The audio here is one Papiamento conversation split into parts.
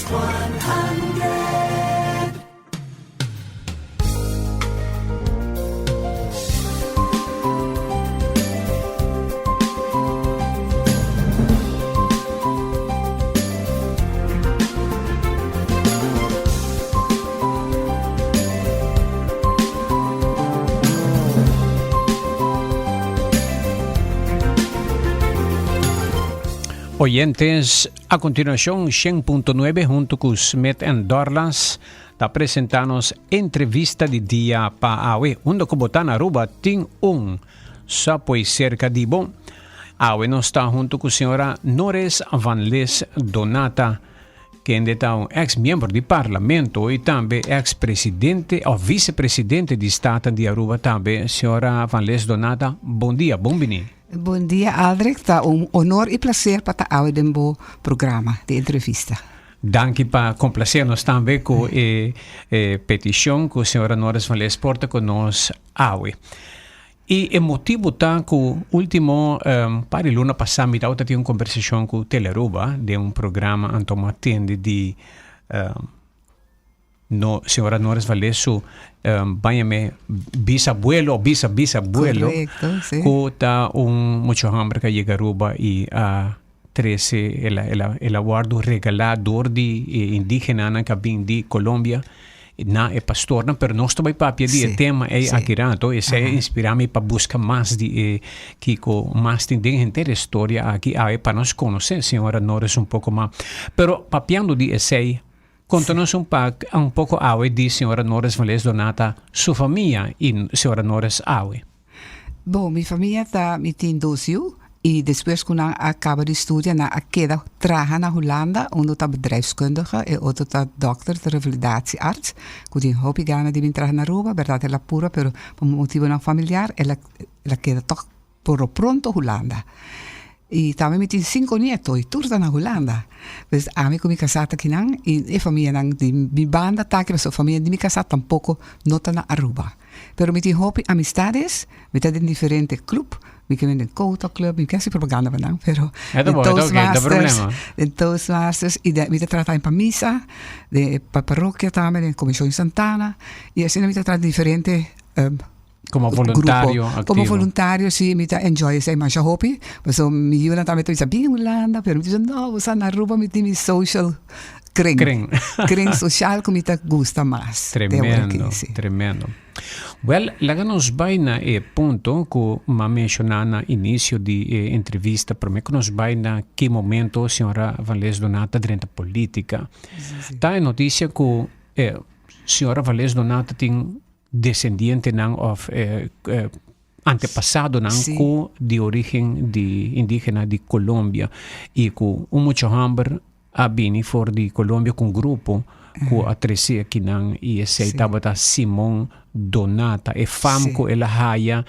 100. Oyentes, a continuación 100.9 junto con Smith and Dorlas ta presenta nos entrevista di dia pa awe. Unda ku bo ta na Aruba tin un Subway serka di bo. Awe nos ta hunto ku señora Nores van Les Donata. Kende ta un ex miembro di Parlamento y tambe ex presidente of vicepresidente di Staten di Aruba tambe. Señora Van Les Donata, bon dia, bon bini. Bon dia Aldrich, ta un honor y placer pa ta awe den bo programa di entrevista. Danki pa complacer nos tambe cu e peticion cu señora Noris Van Les porta cu nos awe. I e motibu ta ku ultimo par di luna pasá mi tabata tin un kombersashon ku Telearuba den un programa anto mi a tende di no señora Noris Valdez su bañame bisabuelo o bisa bisabuelo Korekto, si. ku ta un mucha hòmber ku a yega Aruba i a trese el a el a el a wòrdu regalá dor di e indígenanan ku a bin di Colombia na e pastornan, pero nos ta bai papia di e tema ei aki rato, esei a inspirá mi pa buska mas di e kiko mas tin den henter e storia aki awe pa nos konosé señora Norris un poko mas. Pero papiando di esei, konta nos un pak un poko awe di señora Norris Valdez Donata su famia i señora Norris awe. Bon, mi famia ta, mi tin dos yu y despues cu nan a caba di studia nan a keda traha na Hulanda, uno ta bedrijfskundige, e otro ta dokter, ta revalidatiearts, cu tin hopi gana di bin traha na Aruba, berdad el a pura pero pa motibonan familiar el a el a keda toch por lo pronto Hulanda. Y tambe mi tin cinco nieto y tur ta na Hulanda. Pues ami cu mi casa ta kinan y e famianan di mi banda ta aki pasobra famia di mi casa tampoco no ta na Aruba. Pero mi tin hopi amistades, mi ta den diferente club, mi ke den Kota Club, mi ke hasi propaganda pa nan, pero E ta den bon, e ta oke, no ta Toastmasters, problema. den Toastmasters y den mi ta trata pa misa, den pa parokia tambe, den Comision Santana y asina mi ta trata diferente Como grupo. voluntario Como activo. voluntario si, mi ta enjoy esei masha hopi, pasobra mi yunan tambe ta bisa bin Hulanda, pero mi ta bisa no, bo sa na Aruba mi tin mi social kring. Kring. Kring social ku mi ta gusta mas. te ora aki, Tremendo, si. tremendo. Wel, laga nos bai na e punto ku m'a menshoná na inisio di e entrevista, promé ku nos bai na ki momento señora Van Les Donata drenta polítika. Ta e notisia ku e señora Van Les Donata tin desendientenan òf antepasadonan ku di origen di indígena di Colombia i ku un mucha hòmber a bini for di Colombia ku un grupo ku a trese akinan i esei tabata Simon Donata e fam ku el a haya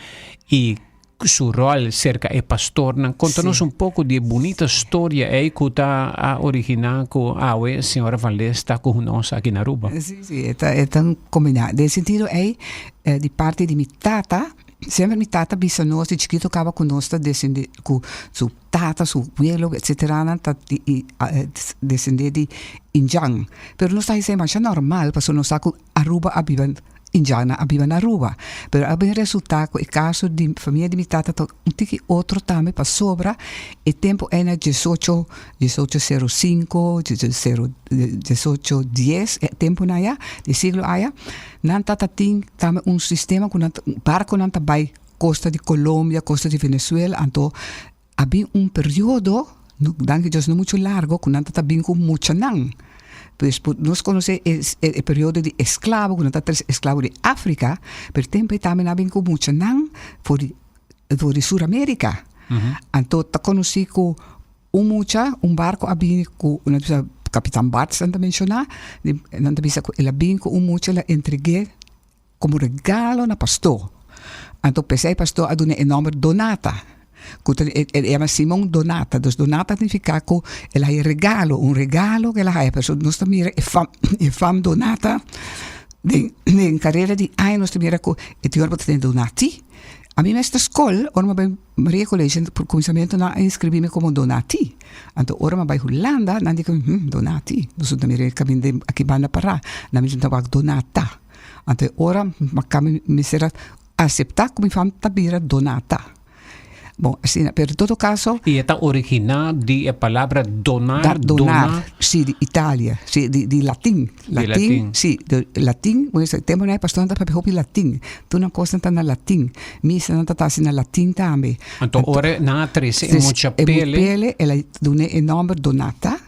i su ròl serka e pastornan. Konta nos un poko di e bunita storia ei ku ta a originá ku awe señora Van Lees ta ku nos aki na Aruba. Sí, sí, e ta e ta kombiná. Den sentido ei, di parti di mi tata, semper mi tata bisa nos di chikito kaba ku nos ta desendé ku su tata, su welo, etseteranan ta di desendé di indjan. Pero nos ta hesei masha normal pasobra nos sa ku Aruba a biba Indiana a biba na Aruba, pero a bin resulta cu e caso di famia di mi tata ta un tiki otro tambe pasobra e tempo ey na diesocho, diesocho sero cinco, diesocho diesocho dies, e temponan aya, di siglo aya, nan tata tin tambe un sistema cu nan ta, barconan ta bay costa di Colombia, costa di Venezuela, anto a bin un periodo, danki Dios no mucho largo, ku nan ta bin ku muchanan. Pues nos konosé e e periodo di esklabo, ku nan ta trese esklabo di Afrika, pero tempu ei tambe nan a bin ku muchanan for di for di Sur Amerika. Anto ta konosí ku un mucha, un barko a bini ku, nan ta bisa Kapitan Barts nan ta menshoná, nan ta bisa ku el a bin ku un mucha, el a entreg'é Como regalo na pastor. Anto p'esei pastor a duna e nomber Donata, cu ta e e yama Simon Donata. Dus Donata significa cu el a haya regalo, un regalo cu el a haya. Pasobra nos ta mira e fam e fam Donata den den carera di aña nos ta mira cu e tin ora bo ta tende Donati. Ami mes ta skol, ora mi a bai Maria College, por kuminsamentu nan a inskribí mi komo Donati. Anto ora mi a bai Hulanda, nan di ku mi, Hm, Donati, nos no ta mira e kaminda aki banda pará, nan mi ta wak Donata. Anto e ora mi a kambia, mi mester a aseptá ku mi fam ta bira Donata. Bon, asina, pero en todo caso. I e ta originá di e palabra donar, Da, donar, dona. Sí, di Italia, sí, di, di latin. Di latin. Sí, di latin, bo e temponan e pastornan ta papia hopi latin. Tur nan kosnan ta na latin. Misanan ta ta hasi na latin tambe. Anto ora nan a trese e mucha pele. E pele, el a dun'é e nòmber Donata,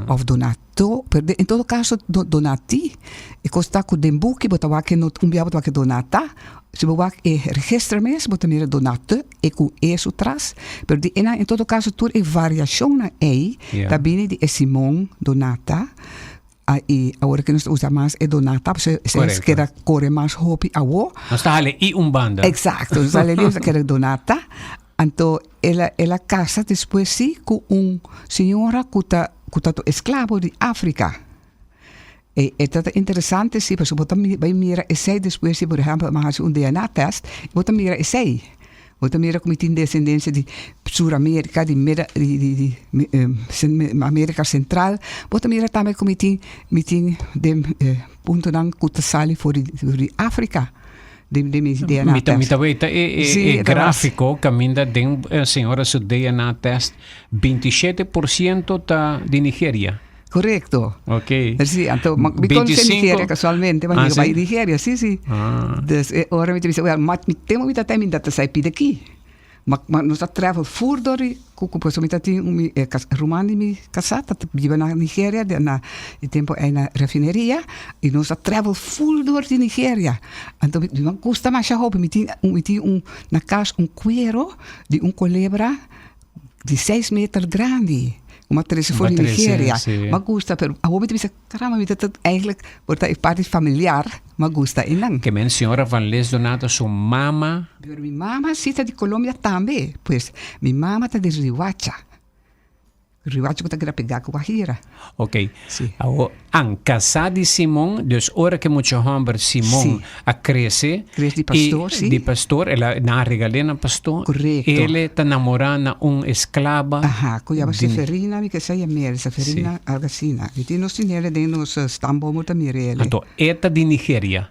òf Donato, pero en todo caso Donati. E kos ta ku den buki bo ta wak e no, un bia bo ta wak e Donata. Si bo wak e registro mes bo ta mira Donate e ku e su tras, pero di enan en todo kaso tur e variashonnan ei ta bini di e Simon Donata i awor ke nos ta usa mas e Donata pasobra esei keda kore mas hopi awo. Nos ta hala i un banda. Eksakto, nos ta hala i nos ta keda Donata. Anto el a el a kasa despues si ku un señora ku ta ku ta esklabo di Afrika. E e ta interesante si, pasobra bo ta bai mira esei despues si por ehempel bo hasi un DNA test, bo ta mira esei. Bo ta mira ku mi tin desendensia di Sur Amerika, di Meda di di di Amerika Sentral. Bo ta mira tambe ku mi tin mi tin den puntonan ku ta sali for di for di Afrika den den mi DNA Mi ta test. mi ta weta e e Si, e e ta mas. gráfiko kaminda den señora su DNA test 27% ta di Nigeria. Correcto. Ok. Sí, anto, ma mi conoce 25. Nigeria casualmente, ma Ah, mi sí? bai Nigeria, sí, sí. Ah. Dus e ora mi ta bisa, well, ma mi temo mi ta mi ta sai pida aki. Ma, ma nos ta travel full door di, ku, ku, pasobra mi ta tin un mi, eh, kas, ruman di mi kasá ta biba na Nigeria, de na e tempo ei na refineria, i nos ta travel full door di Nigeria. Anto mi, mi gusta masha hopi, mi tin, mi tin un, na kas un kuero di un kolebra di seis meter grandi. Como a trece for di Nigeria. Ma gusta, pero awor mi ta bisa, caramba, mi ta ta eigenlijk, por ta e parti familiar, ma gusta einan. Ke men señora Van Les Donato su mama. Pero mi mama si ta di Colombia tambe. Pues, mi mama ta di Riohacha. Riohacha ku ta keda pegá ku Guajira. Ok. Sí. Awor, an kasá di Simon, dus ora ke mucha hòmber Simon Sí. a krese, Krese di pastor, i sí. di pastor, el a nan a regal'é na pastor. Korekto. El ta namorá na un esklaba. Aha, ku yama di- Seferina, mi ke sa yam'el, Seferina Sí. algo asina. Mi tin nos tin'el den nos stamboom ta mir'el. Anto, e ta di Nigeria.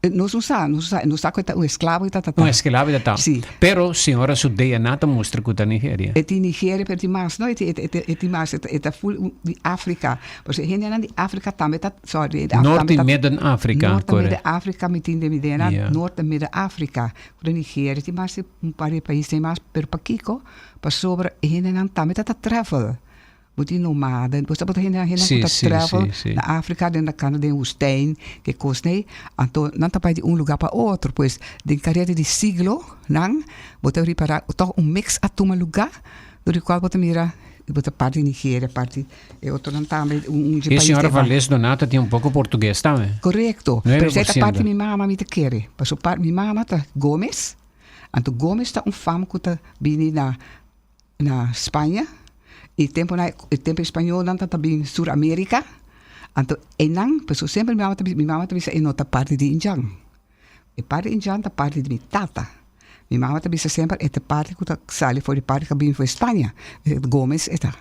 Nos no sa, nos no sa, nos sa ku e ta un esklabo e ta ta. Un esklabo e ta ta. Sí. Pero señora su DNA ta mustra ku ta Nigeria. E tin Nigeria, pero e tin mas, no? E tin, e e tin mas, e ta, e ta full di Afrika. Pasobra e hendenan di Afrika tambe ta, sorry, e Noord i Midden Afrika, Noord en kore. Midden Afrika mi tin den mi DNA, Ja. Noord en Midden Afrika. Ku ta Nigeria, tin mas un par di paisnan mas, pero pakiko? Pasobra e hendenan tambe ta ta travel. Bo tin nomaden, bo sa bo ta hende hende ku ta travel na Afrika den kanda den woestijn ke kos nei, anto nan ta bai di un luga pa otro, pues den kareda di siglo nan bo ta ripara tòg un mix a tuma luga dor di kual bo ta mira bo ta parti Nigeria parti e otronan tambe un E señora Valdez Donato tin un poko portugues tambe. Korekto, pero esei ta parti mi mama mi ta kere, pasobra mi mama ta Gomez, anto Gomez ta un fam ku ta bini na Na Spaña, e temponan e tempo españolnan ta ta bin Sur America, anto einan pasobra semper mi mama ta bisa mi mama ta bisa e no ta parti di indjan, e parti indjan ta parti di mi tata, mi mama ta bisa semper e ta parti ku ta sali for di parti ku a bini for di Spaña, Gomez e ta.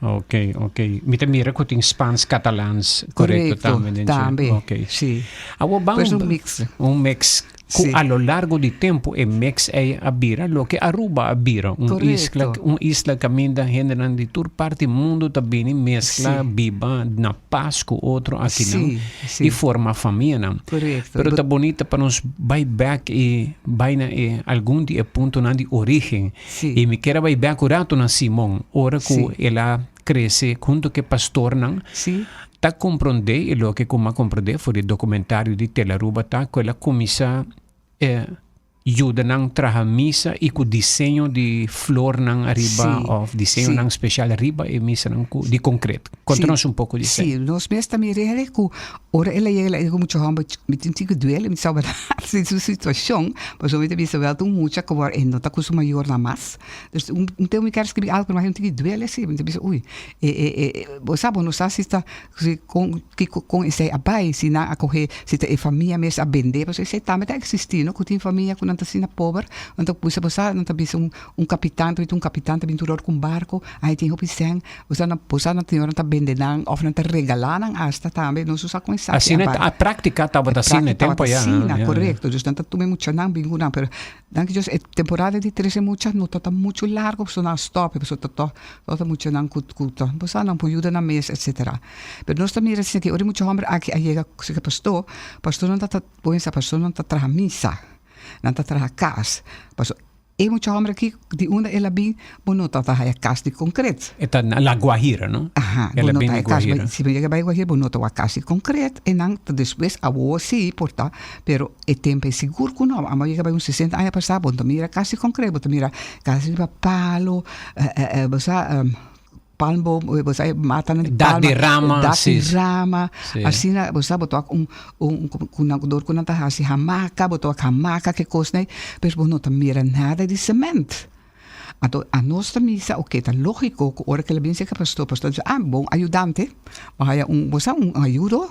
Ok, ok. Mi ta mira ku tin Spans, Catalans, korekto tambe den dje. Tambe, Ok. si. Awor ban Pues un mix. Un mix. Ku Si. a lo largo di tempu e mix ei a bira loke Aruba a bira, un isla, Korekto. un isla kaminda hendenan di tur parti mundu ta bini meskla, Si. biba na pas ku otro akinan Si, si. i forma famianan. Korekto. Pero ta bonita pa nos bai bek i bai na e algun di e puntonan di origen. Sí. I mi kier a bai bek un rato na Simon, ora ku Sí. el a krese hunto ku e pastornan, Sí. ta komprondé i loke ku mi a komprondé for di e dokumentario di Telaruba ta ku el a kuminsá e yuda nan traha misa i ku diseño di flornan ariba Sí, òf diseñonan sí. spesial riba e misanan ku di konkret. Konta Sí, nos un poko di esei. sí, nos mes ta mira el ku ora el a yega el a yega ku mucha hòmber mi tin tin ku duele mi sa berdad su situashon pasobra mi ta bisa wèl ta un mucha ku e no ta ku su mayornan mas dus un tempu mi kier skirbi algu pero mi tin ku duele si mi ta bisa ui e e e bo sa bo no sa si ta si kon kiko kon esei a bai si nan a kohe si ta e famia mes a bende pasobra esei tambe ta eksistí no ku tin famia ku nan. nan ta asina pober, nan ta bisa bo sa, nan ta bisa un un kapitan, ta un kapitan ta bin tur ora ku un barko, ai tin hopi sèn, bo sa nan bo sa nan tin ora nan ta bende nan òf nan ta regalá nan asta tambe, nos no sa kon esaki a Asina bai. a práktika tabata E asina e práktika tempo tabata ya, asina, ya, ya. korekto, dus nan ta tuma e muchanan bin ku nan, pero Danki Dios e temporada di trese mucha no ta ta mucho largo pasobra nan a stop pasobra ta to ta muchanan ku ku ta bo sa nan por yuda nan mes etcetera. Pero nos ta mira asina ke ora e mucha homber aki a yega seka pastor, pastornan ta ta bo pensa pastornan ta traha misa, nan ta traha kas pasobra e mucha homber aki di unda el a bin bo no ta ta haya kas di konkret. E ta na La Guajira no? Aha, El bo a no bin ta di haya kas, Guajira. si bo yega bai Guajira bo no ta wak kas di konkret e nan ta despues awor si por ta pero E tempu ei sigur ku no. Amo yega bai un sesenta aña pasá, bo no ta mira kasi konkret, bo ta mira kasi riba palo, bo sa palmboom, bo sa e matanan di Dak palma, di rama, dak si. di rama, Si. asina bo sa bo ta wak un un ku nan dor ku nan ta hasi hamaka, bo ta wak hamaka ke kosnan ei, pero bo no ta mira nada di sement. Anto anos ta misa, oke, ta lógiko ku ora ku el a bin serka pastor, pastor a bisa, ah, bon ayudante, bo haya un, bo sa un ayudo,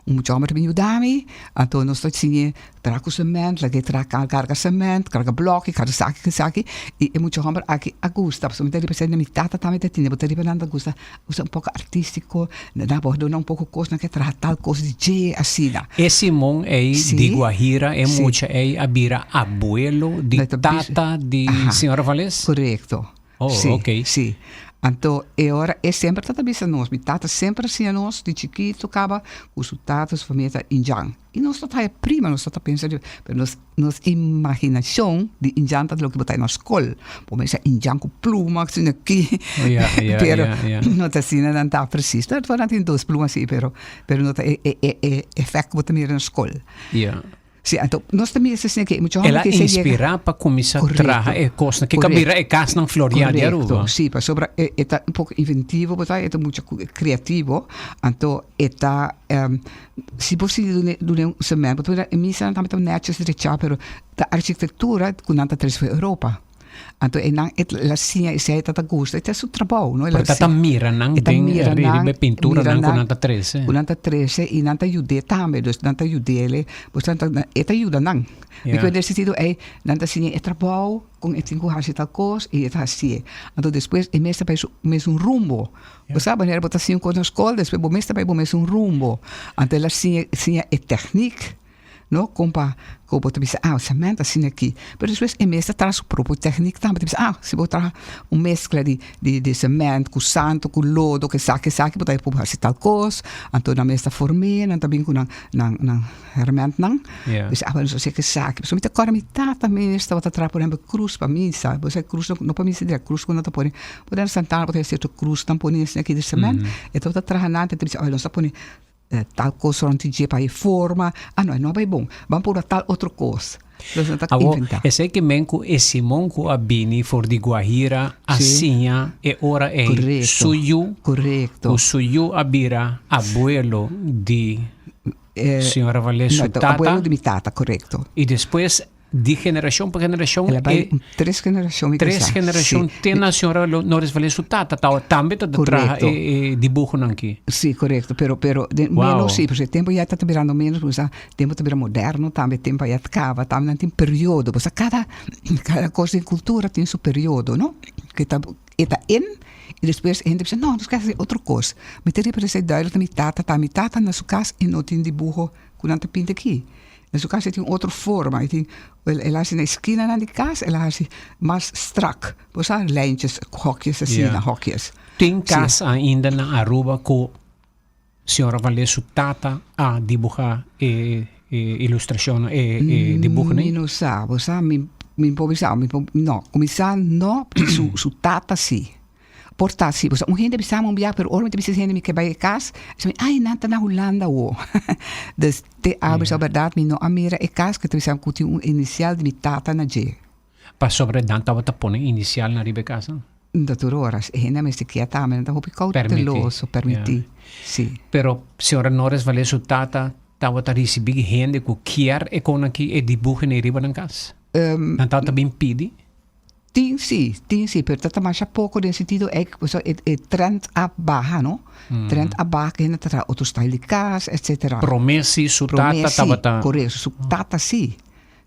un mucha hòmber ta bin yuda mi, anto nos ta siñ'é traha ku semènt, lag'é traha karga semènt, karga blòki, karga esaki ku esaki, i e mucha hòmber aki a gusta, pasobra mi ta riba esei mi tata tambe ta tene, bo ta riba nan ta gusta, gusta un poko artístiko, nan a duna un poko kos, nan ke traha tal kos di dje, asina. E Simon ei di Guajira, e mucha ei a bira abuelo di tata di señora Vales? Korekto. Oh, Sí, ok. sí. Anto e ora e semper ta ta bisa nos, mi tata semper a siña nos di chikito kaba ku su tata, su famia ta indjan. I nos ta ta haya prima, nos ta ta pensa riba, pero nos nos imaginashon di indjan ta loke bo ta na skol. Bo mester indjan ku pluma asina aki. Oh, ya, ya, Pero ya, ya. no ta asina nan ta presis. Pero nan tin dos pluma si, pero pero no ta e e e e efect ku bo ta mira na skol. Ya. Si, anto nos ta mira asina ke mucha El hòmber a ke se yega. inspirá pa kuminsá Korekto, traha e kosnan ke ka korekto. bira e kasnan floriá di Korekto, Aruba. si, pasobra e e ta un poko inventivo bo ta, e ta mucha kreativo, anto e ta Si bo sigui dun'é dun'é un cement, bo ta mira e misanan tambe ta netjes drechá, pero ta architectura ku nan ta trese for Europa. Anto e nan e la siña esei ta ta gusta, e ta su trabou, no? Pero ta ta mira nan E ta den mira nan, riba e pinturanan mira ku nan ta trese. Ku nan ta trese i nan ta yud'é tambe, dus nan ta yud'é, bo sa e ta yuda nan. Ja. Mi ku den sentido ei nan ta siña e trabou, kon e tin ku hasi tal kos i e ta hasié. Anto despues e mes ta bai su mesun rumbo. Bo sa manera bo ta siña un kos na skol, despues bo mes ta bai bo mes un rumbo. Anto el a siña siña e tèknik, no, kon pa ku bo ta bisa, ah, cement asina aki. Pero despues e mes ta traha su propio tèknik tambe, ta bisa, ah, si bo traha un meskla di di di cement ku santo, ku lodo, ku esaki esaki, bo ta por hasi tal kos. Anto nan mes ta form'é, nan ta bin ku nan nan nan hermentnan. Bisa, ah, nos a hasi esaki. Pasobra mi ta kòrda mi tata mes tabata traha, por ehèmpel, krus pa misa. Bo sa krus no pa misa dirèkt, krus ku nan ta pone Por den Santana bo ta haya cierto cruznan poni asina aki di cement. E tabata traha nan, e ta bisa, oye, nos ta pone tal cos rond di dje pa e forma. Ah, no, e no a bay bon. Ban purba tal otro cos. Entonces nan ta Awor, inventa. esei ke men ku e Simon ku a bini for di Guajira a Sí. siña e ora ei Correcto. su yu, Correcto. ku su yu a bira abuelo di Eh, señora Vales, su no, tata. abuelo di mi tata, correcto. I despues Di generashon pa generashon El a bai e un tres generashon mi tres pensá. generashon Sí. te na señora Norris Valé su tata tawa tambe ta traha Correcto. e e dibuhonan aki. Sí, correcto, pero pero den Wow. menos sí, pasobra e tempo ya ta birando menos, pasobra sa tempo ta bira moderno tambe, tempo ya ta caba, tambe nan tin periodo, pasobra cada cada cos den cultura tin su periodo, no? Ke ta e ta in y despues e hende bisa no nos ke haci otro cos. Mi ta riba esei duidelijk na mi tata tambe, mi tata na su cas e no tin dibuho cu nan ta pinta aki. Na su cas e tin otro forma, e tin, el a hasi na eskinanan di cas, el a hasi mas strak, bo sa lijntjes, hokjes asina, Ja. hokjes. Tin cas ainda na Aruba cu señora Valdez su tata a dibuha e e ilustracionnan, e e dibuhonan? Mi no sa, bo sa, mi mi por bisa, mi por, no, cuminsa no, su su tata si. Por ta si, pasobra un hende bisa mi un bia, pero ora mi ta bisa e hende mi ke bai e kas, e bisa mi, ai nan ta na Hulanda awo. Dus te a bisa bèrdat mi no a mira e kas ke ta bisa ku tin un inisial di mi tata na dje. Pasobra nan tabata pone inisial na riba e kas nan? Ta tur ora, e hende a mester kia tambe, nan ta hopi kouteloso, permití, si. Pero señora Norris Valé su tata tabata risibí hende ku kier e kon aki e dibuho ei riba nan kas? Nan tabata bin pidi? Tin si, tin si, pero ta ta masha poko den sentido ei pasobra e e trend a baha no, trend a baha ku hende ta traha otro style di kas etcetera. Promé si su tata Promé si, tabata. korekto, su tata si,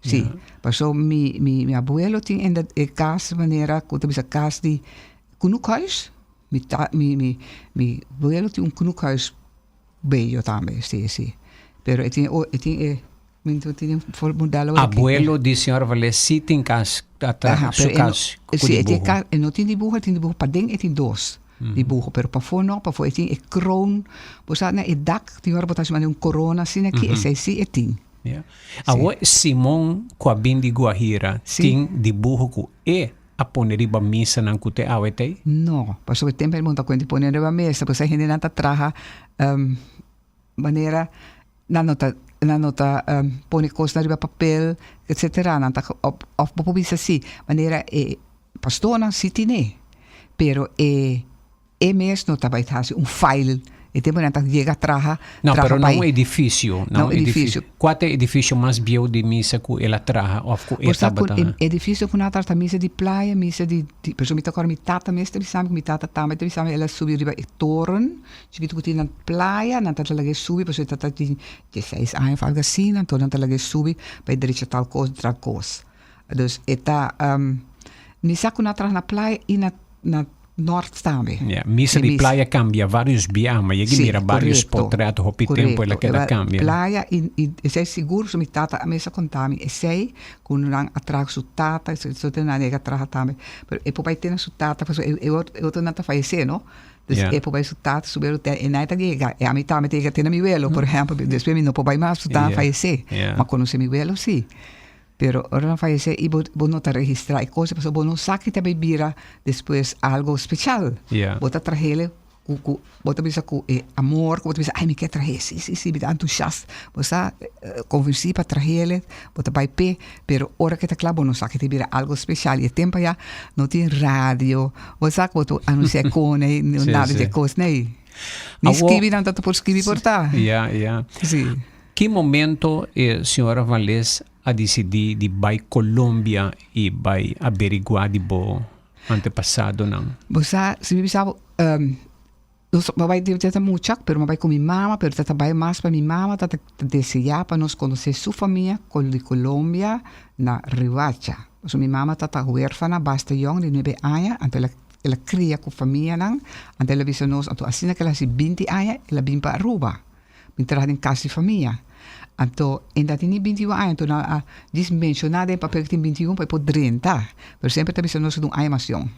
Si. Paso mi mi mi abuelo tin en e cas manera cu ta bisa cas di kunukuis. Mi ta mi mi mi abuelo tin un kunukuis bello tambe, si si. Pero e tin e tin e mi no tin e modelo aki. Abuelo di señor Valdez si tin cas ta ta su cas cu dibuho. Si e tin cas, e no tin dibuho, e tin dibuho paden e tin dos dibuho, pero pafó no, pafó e tin e kroon, bo sa na e dak tin ora bo ta haci manera un corona asina aki, esei si e tin. Ya. Awor Simon cu a bin di Guajira tin dibuho cu e a pone riba mesanan cu te awe t'ei? No, pasobra e tempo el monta cuenta di pone riba mesa, pasobra e hendenan ta traha manera nan no ta nan no ta pone cosnan riba papel etcetera, nan ta of bo por bisa si manera e pastornan si tine, pero e E mes no ta bai hasi un file. E tempo nan ta yega traha, No, traha pero na bai. un edificio. Na un edificio. Cua ta e edificio mas bieu di misa cu el a traha of cu e Bo sa cu tabata? e edificio cu nan a traha ta misa di playa, misa di, di, pasobra mi ta acorda mi tata mes ta bisami cu mi tata tambe ta bisami el a subi riba e toren chikito cu tin na playa, nan ta laga e subi pasobra e tata tin dieseis aña of algo asina, anto nan ta laga e subi pa e drecha tal cos, tal cos. Dus e ta, mi sa cu nan a traha na playa y na, na Nort tambe. Ja, misa di playa cambia varios biaha, ma yegi mira varios potret hopi tempo el a keda cambia. Playa y y esey sigur su mi tata a mester conta mi esey cu nan a traha su tata su te nan a traha tambe pero e por bay tene su tata pasobra e otro nan ta fayece no dus e por bay su tata su welo e nan ta yega e ami tambe ta yega tene mi welo por ehempel despues mi no por bay mas su tata a fayece ma conoce mi welo si. Pero ora nan fayesé i bo bo no ta registrá e cosa pasobra bo no sa ki ta bay bira despues algo special. Yeah. Bo ta trahele ku ku bo ta bisa ku e amor ku bo ta bisa ay mi ke trahé si si si mi ta entusiast bo sa konvensí pa trahele bo ta bay p'e pero ora ke ta kla bo no sa ki ta bira algo special i e tempo aya no tin radio bo sa ku bo ta anunsiá e kone Sí, nada sí. di e kosnan ei ni Awor skibi nan ta por skibi por ta. Ya, ya. Sí. Ki momento e señora Van Les a disidí di bai Colombia i bai aberiguá di bo antepasadonan? Bo sa, si mi bisa bo, nos a bai den ta mucha, pero mi a bai ku mi mama, pero ta ta bai mas pa mi mama ta ta deseá pa nos konosé su famia di Colombia na Riohacha. Pasobra mi mama ta ta huérfana basta yòn di nuebe aña, anto el a el a kria ku famianan, anto el a bisa nos, anto asina ku el a hasi binti aña el a bin pa Aruba. Mi traha den kas di famia. Anto e ta tini binti un aña, anto nan a djis menshoná den papel ku tin binti un pa e por drenta. Pero semper ta bisa nos ku ta un aña mas yòn.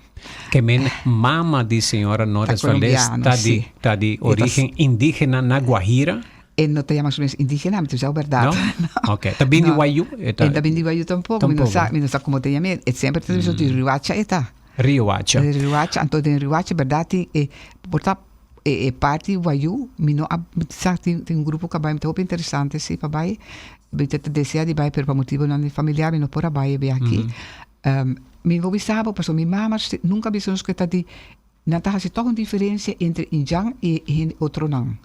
Ke men mama di señora Nores Ta Valdez colombiano, ta di si. ta di E ta origen indígena na Guajira? E no ta yama su mes indígena, mi ta bisa bo bèrdat. No? No. Ok. Ta bin di No. Wayuu? E ta E ta bin di Wayuu tampoco. Mi no sa, Tampoco. mi no sa komo ta yam'é. E semper ta bisa di Riohacha e ta. Riohacha. Di Riohacha. Anto den Riohacha bèrdat tin e por ta E parti Wayuu mi no a sa tin tin un grupo ku a bai mi ta hopi interesante si pa bai mi ta desea di bai pero pa motibonan di familiar mi no por a bai e bia aki mi no bisa bo pasobra mi mama nunka a bisa nos ku e ta di nan ta hasi tòg un diferensia entre indjan i hende otronan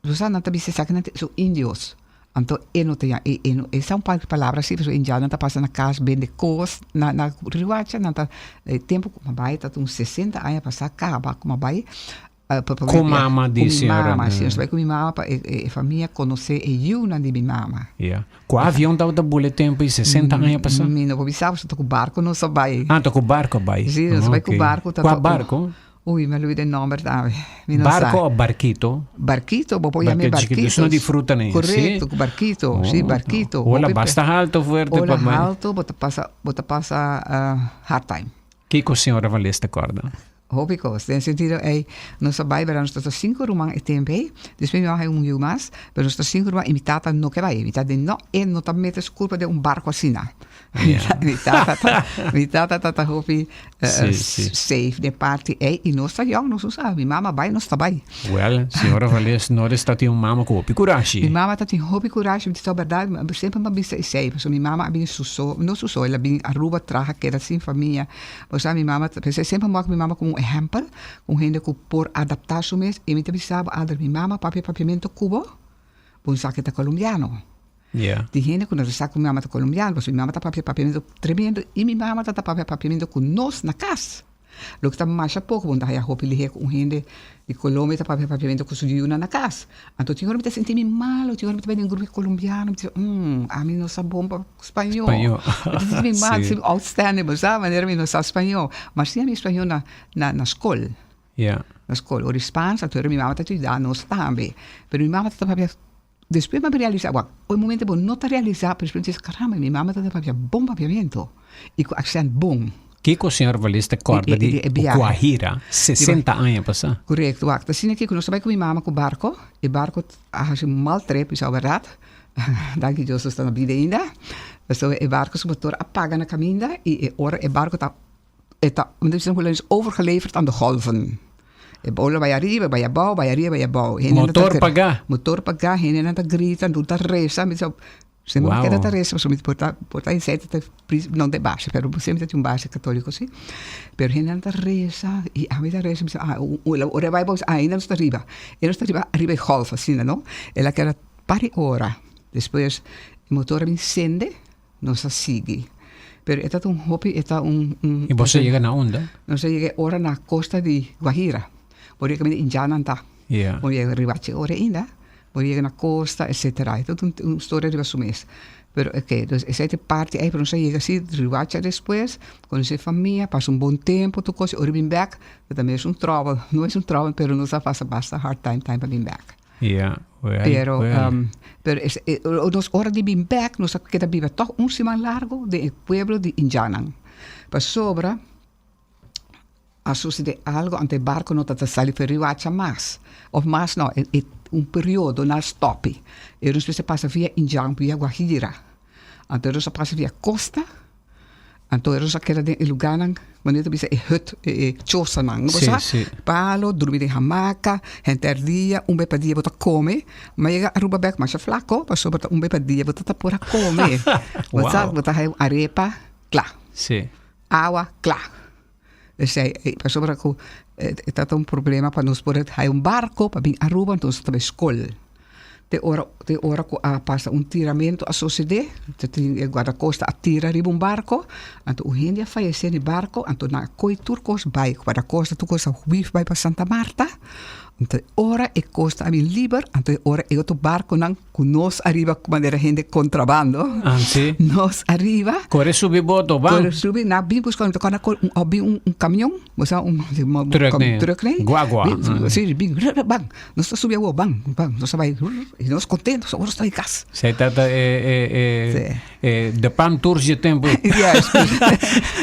bo sa nan ta bisa esaki nan ta son indios anto e no ta e e no esa un par di palabra si pasobra indjannan ta pasa na kas bende kos na na Riuacha nan ta e tempo ku mi a bai ta un sesenta aña pasá kaba ku mi a bai Ku mama di ku mi señora mama si nos bai ku mi mama pa e e famia konosé e yunan di mi mama. Ya. Ku avion tabata bula e tempo ei sesenta aña pasá? Mi no por bisa pasobra ta ku barko nos a bai. Ah ta ku barko a bai. Si nos a bai ku barko Kua barko? Ui, mi a lubida e nomber tambe. Mi no sa. Barco o barquito? Barquito, bo por yama e Barquito barquito. chiquito, esnan di fruta ne, si? Correcto, cu barquito, si, barquito. Ola basta halto fuerte Ola pa bai. halto, bo ta pasa, bo ta pasa hard time. Kico señora Valdez ta corda? Hopi cos. Den sentido ey, nos a bai, pero nos ta cinco ruman e tempo ey. Despues mi mama hay un yu mas, pero nos ta cinco ruman y mi tata no ke bai. Mi tata di no, e no ta mete su curpa den un barco asina. Mi tata ta, mi tata ta ta hopi Sí, sí. safe den parti ey y nos ta yong, nos no sa. Mi mama bai, nos ta bai. Well, señora Valdez, no ta tin un mama cu hopi curashi. Mi mama ta tin hopi curashi, mi ta berdad, semper mi a bisa esey, pasobra mi mama a bin su so, no su so, el a bin Aruba traha, keda sin famia. Bo sa mi mama, p'esey semper mi wak mi mama como un ehempel, un hende cu por adapta su mes y mi ta bisa bo, Adri, mi mama papia papiamento cu bo, bo no sa cu e ta colombiano. Yeah. Tin hende ku no ta sa ku mi mama ta kolombiano, pasobra mi mama ta papia papiamentu tremendo i mi mama ta ta papia papiamentu ku nos na kas. Loke ta masha poko, bo no ta haya hopi lihé ku un hende di Colombia ta papia papiamentu ku su yunan na kas. Anto tin ora mi ta sinti mi malo, tin ora mi ta bai den grupo di colombiano, mi ta bisa, mm, ami no sa bon pa spañó. Spañó. Mi ta sinti mi mal, Sí. outstanding, bo sa, manera mi no sa spañó. Ma si ami spañó na na na skol. Ja. Na skol. Ora di Spaans, anto ora mi mama ta yuda nos tambe. Pero mi mama ta papia, despues mi a realisa, wak, un momento bo no ta realisa, pero despues mi ta bisa, caramba, mi mama ta papia bon papiamento y ku accent bon. Kiko señor Valdez ta kòrda di Guajira 60 aña pasá? Korekto, wak. Ta asina ke ku nos ta bai ku mi mama ku barko, e barko a hasi un mal trip, mi sa bèrdat. Danki Dios nos ta na bida ainda. Pasobra e barko su motor a paga na kaminda i e ora e barko ta e ta, mi ta bisa na hulandes, overgeleverd aan de golven. E bola bai ariba, bai abou, bai ariba, bai abou. Hendenan ta Motor pagá. Motor pagá, hendenan ta grita, nan ta resa. Mi bisa, Si no keda ta resa pasobra mi por ta por ta esei ta no ta e base pero semper ta tin un base catolico si pero hendenan ta resa y ami ta resa mi bisa ah ora e bai bo ainda nos ta riba e nos ta riba riba e golf asina no el a keda par di ora despues e motor a bin sende nos a sigui pero e ta un hopi e ta un Y boso a yega na unda? Nos a yega e ora na costa di Guajira por e caminda indiannan ta bo yega riba achi ora ainda. Bo yega na costa etcetera. E ta un un storia riba su mes. Pero oke, dus esei ta e parti ei, pero nos a yega si Riwacha despues, conoce famia, pasa un bon tempo tur cos, ora bin bek, ta tambe es un trouble, no es un trouble, pero nos a pasa basta hard time time pa bin bek. Ja, well, Pero, well. pero es e nos ora di bin bek, nos a keda biba toch un siman largo den e pueblo di Indiannan. Pasobra. A sucede algo anto e barco no ta ta sali for Riwacha mas of mas no e un periodo nan a stopi e nos mester pasa via Injan via Guajira anto nos a pasa via costa anto nos a keda den e lugarnan manera ta bisa e hut e chosanan bo sa palo drumi den hamaca henter dia un bes pa dia bo ta come ma yega Aruba bek masha flaco pasobra ta un bes pa dia bo ta ta por a come bo sa bo ta haya un arepa kla. Awa kla. Esei e pasobra ku e tabata un problema pa nos por haya un barko pa bin Aruba, anto nos ta bai skol. Te ora te ora ku a pasa un tiramentu a sosodé, ta tin e guardakosta a tira riba un barko, anto un hende a fayesé den e barko, anto nan a kohe tur kos bai, guardakosta tur kos a huif bai pa Santa Marta, anto e ora e kosta a bin liber, anto e ora e otro barkonan Ku nos ariba manera hende kontrabando. Ah, si. Nos ariba. Kore subi boto, ban. Kore subi, na bin buska, no kona un, a bin un, un kamion, bo sa un, Truck nee. Truck nee. Guagua. Bin, si, bin, ban. Nos ta subi awo, ban, ban. Nos ta bai, i nos kontento, nos ora ta di kas. Zij tata e, e, e, e, de pan tours je tempo. Yes.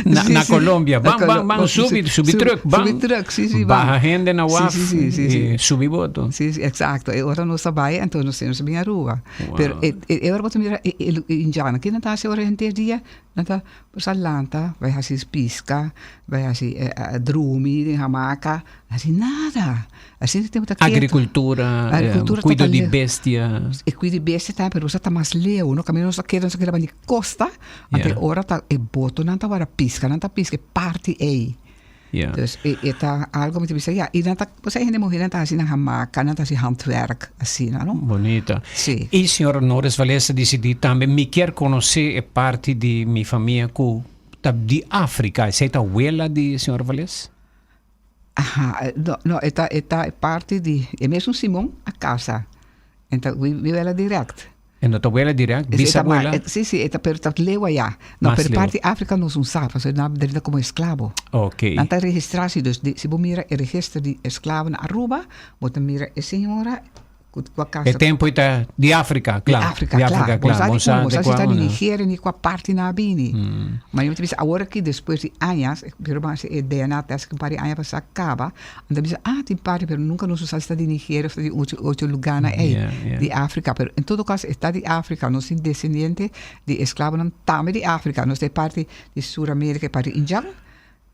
Na, Si, na si. Colombia. Na Ban, ban, Colo- ban, subi, subi truck, ban. Subi truck, si, si, ban. Baha hende na Si, waf. si, si, si, si. i subi boto. Si, si, exacto. E ora nos a bai, anto nos nos a bin Aruba. Wow. Pero e, e, e ora bo ta mira e, e, e indianan, kinan ta hasi ora henter dia? Nan ta sa lanta, bai hasi pisca, bai hasi eh, eh, drumi den hamaca, hasi nada. Asina tempo ta keto. Agricultura, Agricultura eh, cuido ta di leu. bestia. E cuido di bestia tambe, pero nos ta mas leu, no? Caminda nos a keda, nos a keda banda di costa, anto e Yeah. ora ta e botonan ta wara pisca, nan ta pisca e parti ei. Yeah. Dus e, e ta algo mi ta bisa, ja, i nan ta, pues e hende muhernan ta hasi nan hamaca, nan ta hasi handwerk, asina, no? Bonita. Sí. I señor Norris Valles a disidí tambe, mi kier konosé e parti di mi famia ku ta di Afrika. Esei ta wela di señor Valles? Aha, no, no, e ta, e ta parti di, e mesun Simon a casa. En ta, wi, wi wela direct. E no ta wela direct, E ta ma- bisabuela? e- sí, sí, e ta, pero ta leu allá. No, Mas pero leu. parti Afrika nos un sa, pasobra nan drenta como esclavo. Ok. Nan ta registra si, dus di, si bo mira e registro di esclavo na Aruba, bo ta mira e señora ku ku a E casa tempo ei ta di Afrika, di kla. Afrika, Di kla. Afrika, Bo kla. sa Bo di sa unda, bo di sa si kua ta di unda. Nigeria ni kua parti nan a bini. Ma yo ta bisa awor aki despues di añas, pero bo hasi e DNA test un par di aña pasá kaba, Nan ta bisa, ah, tin parti, pero nunca nos sa si ta di Nigeria of ta di otro, otro lugarnan ei, Yeah, yeah. di Africa. Pero en todo caso, e ta di Africa. Nos tin descendiente di esclavonan tambe di Africa. Nos ta e parti di Sur-America, e parti Indian,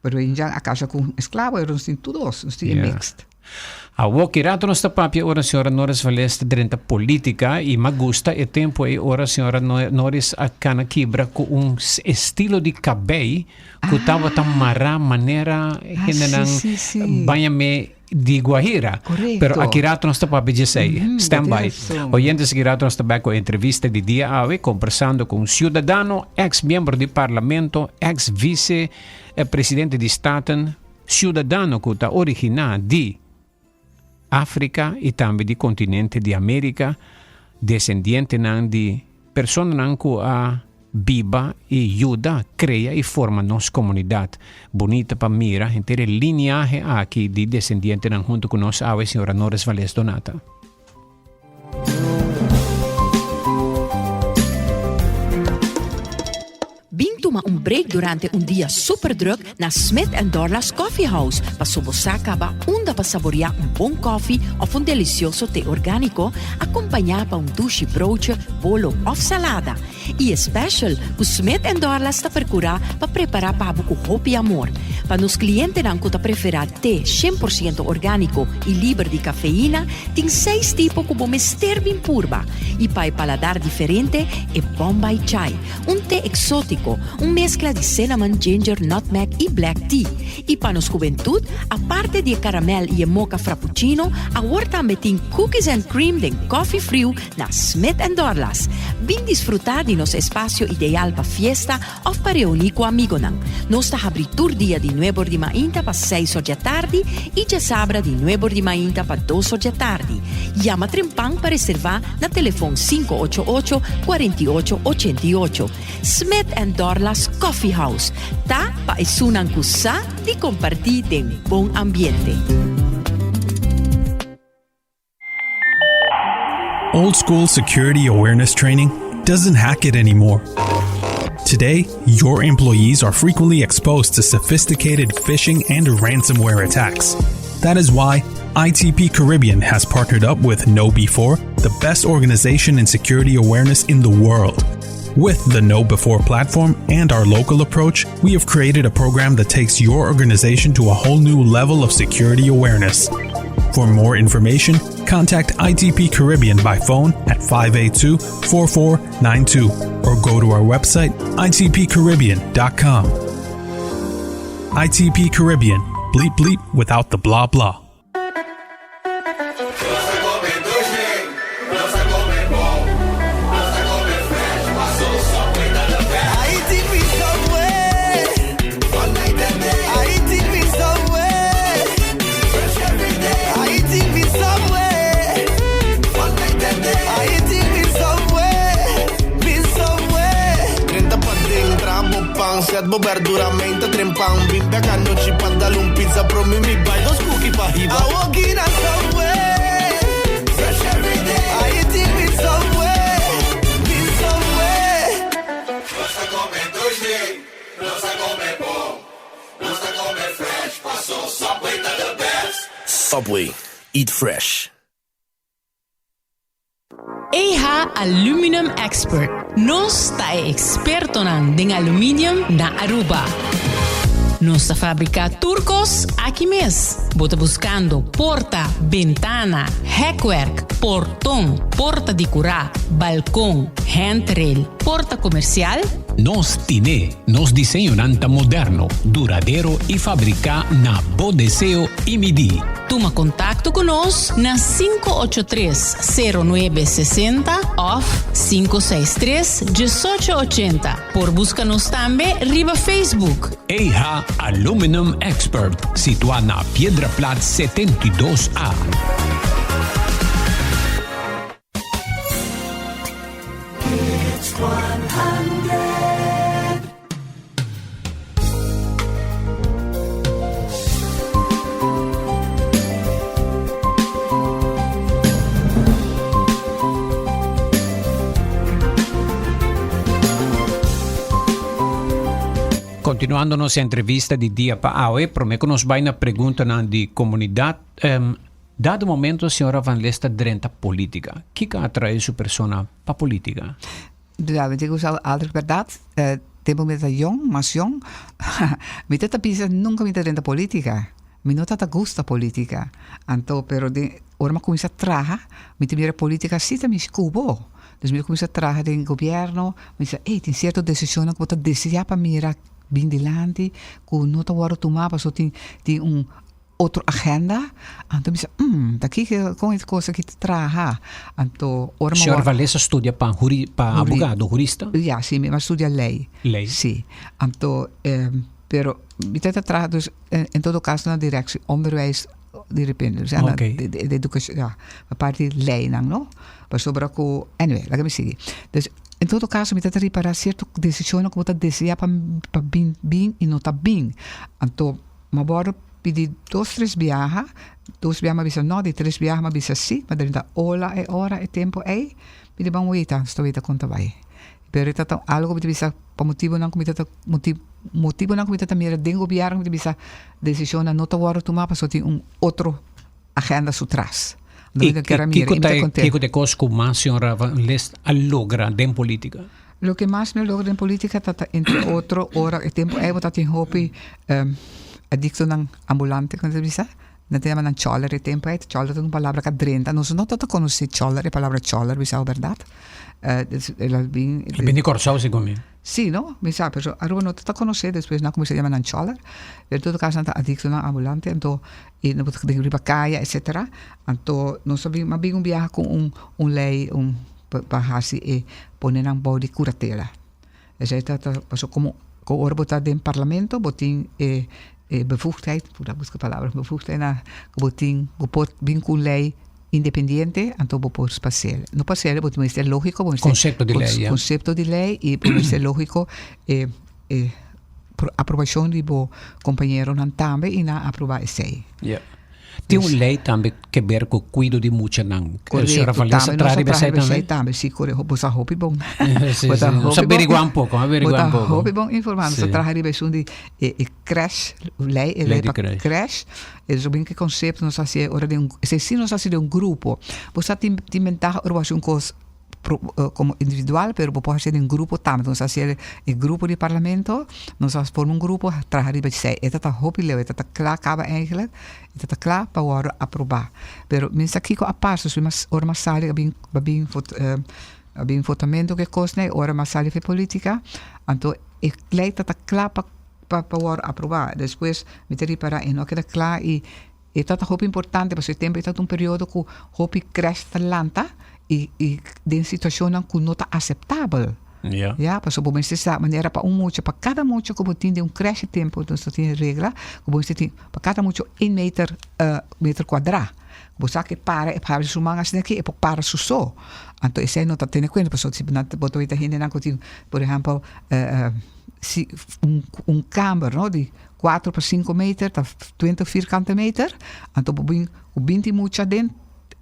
pero Indian a casa cu un esclavo, pero nos tin tur dos, nos tin e Yeah. mixed. Awor ki rato nos ta papia ora señora Norris Valles ta drenta politica y m'a gusta e tempo ey ora señora Norris a cana kibra cu un estilo di cabey cu tabata mara manera hendenan baña me di Guajira. Pero aki rato nos ta papia djesey. Stand by. Oyentes aki rato nos ta bek cu e entrevista di dia awe combersando cu un ciudadano, ex miembro di parlamento, ex vice presidente di Staten. Ciudadano cu ta origina di Africa y tambe di continente di America, descendientenan di personanan cu a biba y yuda crea y forma nos comunidad. Bunita pa mira henter e lineahe aki di descendientenan hunto cu nos awe, Señora Noris Vales Donata. Bin tuma un break durante un dia super druk na Smith and Dorlas Coffee House paso bo sa caba unda pa saborea un bon koffie of un delicioso te organico acompaña pa un dushi broodje, bolo of salada. Y e special cu Smith and Dorlas ta percura pa prepara pa bo cu hopi amor. Pa nos clientenan cu ta prefera te 100% organico y liber di cafeína, tin seis tipo cu bo mester bin purba. Y pa e paladar diferente, e Bombay Chai, un te exotico, un mezcla di cinnamon, ginger, nutmeg y black tea. Y pa nos hubentud, aparte di e caramel y e mocha frappuccino, awor tambe tin cookies and cream den coffee friu na Smith and Dorlas. Bin disfruta di nos espacio ideal pa fiesta of pa reuni cu amigonan. Nos ta habri tur dia di nuebor di mainta pa seis or djatardi y djasabra di nuebor di mainta pa dos or djatardi. Yama trempan pa reserva na telefon 588 48 88. Smith and Dorlas Coffee House ta pa esunnan cu sa di comparti den bon ambiente. Old school security awareness training doesn't hack it anymore. Today, your employees are frequently exposed to sophisticated phishing and ransomware attacks. That is why ITP Caribbean has partnered up with KnowBe4, the best organization in security awareness in the world. With the KnowBe4 platform and our local approach, we have created a program that takes your organization to a whole new level of security awareness. For more information, contact ITP Caribbean by phone at 582 4492 or go to our website itpcaribbean.com. ITP Caribbean, bleep bleep without the blah blah. Subway, eat fresh. EH Aluminum Expert. Nos ta e expertonan den aluminium na Aruba. Nos ta fabrica tur cos aki mes. Bo ta buscando porta, bentana, hekwerk, porton, porta di cura, balcon, handrail, porta comercial? Nos tine. Nos diseñonan ta moderno, duradero y fabrica na bo deseo y midi. Tuma contacto cu nos na 583 0960 of 563 1880. Por busca nos tambe riba Facebook. EH Aluminum Expert, situa na Piedra Plat 72A. Continuando nos entrevista di dia pa awe, prome ku nos bai na preguntanan di komunidat. Um, dado momento señora Van Lest ta drenta politica. Kiko a atrae su persona pa politica? Ja, mi tin ku sa algo bèrdat, tempu mi ta yong, mas yong, mi ta ta bisa nunka mi ta drenta politica. Mi no ta ta gusta politica. Anto, pero den ora mi a kuminsá traha, mi ta mira politica si ta mi skubo. Dus mi a kuminsá traha den gobierno, mi bisa, ey, tin sierto desishonnan ku bo ta deseá pa mira bin dilanti, ku no ta wòrdu tumá pasobra tin tin un otro agenda. Anto mi bisa, mm, ta kiko kon e kos aki ta traha? Anto ora mi a Señor Vales a studia pa juri, pa abogado, jurista? Ya, si, mi a studia ley. Ley. Si. Anto. Pero mi ta traha dus en todo caso na directie onderwijs di repente. Dus na de educacion, ja, e parti leynan, no? Pasobra cu, anyway, laga mi sigui. Dus en todo caso mi ta ripara cierto decisionnan cu bo ta desea pa pa bin bin y no ta bin. Anto mi a worde pidi dos tres biaha, dos biaha mi a bisa no, di tres biaha mi a bisa si, ma drenta ola e ora e tempo ey, mi di ban weta, nos ta weta con ta bay. Pero e ta ta algo mi ta bisa pa motibonan ku mi ta ta motibonan ku mi ta ta mira den gobièrnu mi ta bisa desishonnan no ta wòrdu tumá pasobra tin un otro agenda su tras. Anto mi ta kere mira i mi ta kontent. Kiko ta e kos ku mas señora Van List a logra den polítika? Loke mas mi a logra den polítika ta ta entre otro ora e tempu ei bo ta tin hopi adiktonan ambulante ku nan ta bisa. Nan ta yama nan chòler e tempu ei. Chòler ta un palabra ku a drenta. Nos no tabata konosé chòler, e palabra chòler, bisa bo bèrdat. El a bin. El a bin di Kòrsou segun mi. Sí, no? Mi sa, pero Aruba no tabata konosé, despues nan a kuminsá yama nan chòler. Pero en todo kaso nan ta adiktonan ambulante, anto i nan por ta den riba kaya, etsetera. Anto nos a bin, mi a bin un biaha ku un un lei un pa hasi e pone nan bou di kuratela. Esei ta ta pasobra komo ku ora bo ta den parlamento bo tin e e bevoegdheid, por a buska palabra, bevoegdheid na ku bo tin bo por bin ku un lei independiente anto bo por pas'el. No pas'el bo mester lógiko bo mester Konsepto di lei, ya. Konsepto di lei i bo mester lógiko e e aprobashon di bo kompañeronan tambe i nan aprobá esei. Ya. Tin un lei tambe ke ber ku kuido di muchanan. Señora Vanessa traha riba esei tambe? Tambe, si, korekto. Bo sa hopi bon. Si, si. Nos a berigua un poko, a berigua un poko. Bo ta hopi bon informá. Nos a traha riba esun di e crash, lei, e lei pa crash. E so bin ke konsepto nos a hasi ora den un, esei si nos a hasi den un grupo. Bo sa tin tin bentaha ora bo hasi un kos como individual, pero bo por haci den grupo tambe. Nos a haci e grupo di parlamento, nos a forma un grupo traha riba esey. E ta ta hopi leu, e ta ta cla caba eigenlijk, e ta ta cla pa wordo aproba. Pero mi sa kico a pasa, su ora mi a sali a bin a bin a bin votamento cu e cosnan y ora mi a sali for e politica, anto e ley ta ta cla pa pa wordo aproba. Despues mi ta ripara e no a keda cla y E ta ta hopi importante pasobra e tempu ei ta un periodo ku hopi krèsh ta lanta i i den situashonnan ku no ta aseptabel. Ya. Ya, pasobra bo mester sa manera pa un mucha, pa kada mucha ku bo tin den un krèsh e tempu nos ta tin e regla ku bo mester tin pa kada mucha un meter meter kuadrá. Bo sa ku e para e habri su man asina aki e por para su so. Anto esei no ta tene kuenta pasobra si nan bo ta weta hendenan ku tin por ehèmpel si un un kamber no di Cuatro pa cinco meter ta twintig vierkante meter, anto bo bin cu binti mucha aden,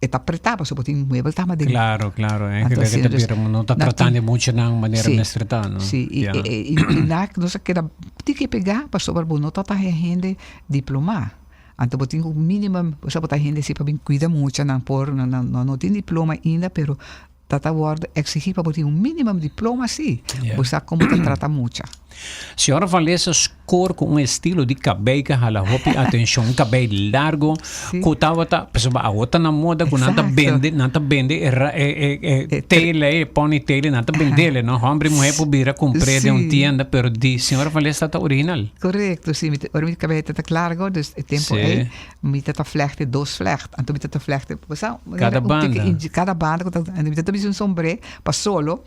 e ta preta pasobra bo tin muebel tamba aden. Claro, claro, eh, Anto asina, dus, pero no ta tratando e muchanan manera sí, mester ta, no? Sí, y, yeah. y, y, y na, nos a keda tiki pega pasobra bo no ta ta hende diploma. Anto bo tin un minimum, o sea, bo ta hende si pa bin cuida muchanan por, no, no, no tin diploma ainda, pero Ta ta wòrdu eksigí pa bo tin un mínimo diploma sí. Yeah. Bo sa kon bo ta trata mucha. Señora Van Lees a score ku un estilo di kabei ku a hala hopi atenshon. Un kabei largo Sí. ku tabata, pasobra awor ta na moda ku nan ta Exacto. bende, nan ta bende e ra- e e e E tre- tela e ponytail nan ta bendele, no? Hombre i muher por bira kumpr'é den un Sí. tienda, pero di señora Van Lees ta original. Korekto, sí. Mi ta- ora mi kabei ta ta largo, dus e tempo Sí. ei Mi ta ta vlechte dos vlecht. Anto mi ta ta vlechte, bo sa, Kada un tiki banda. inji- kada banda ku ta, anto mi ta ta bisa un sombré pa solo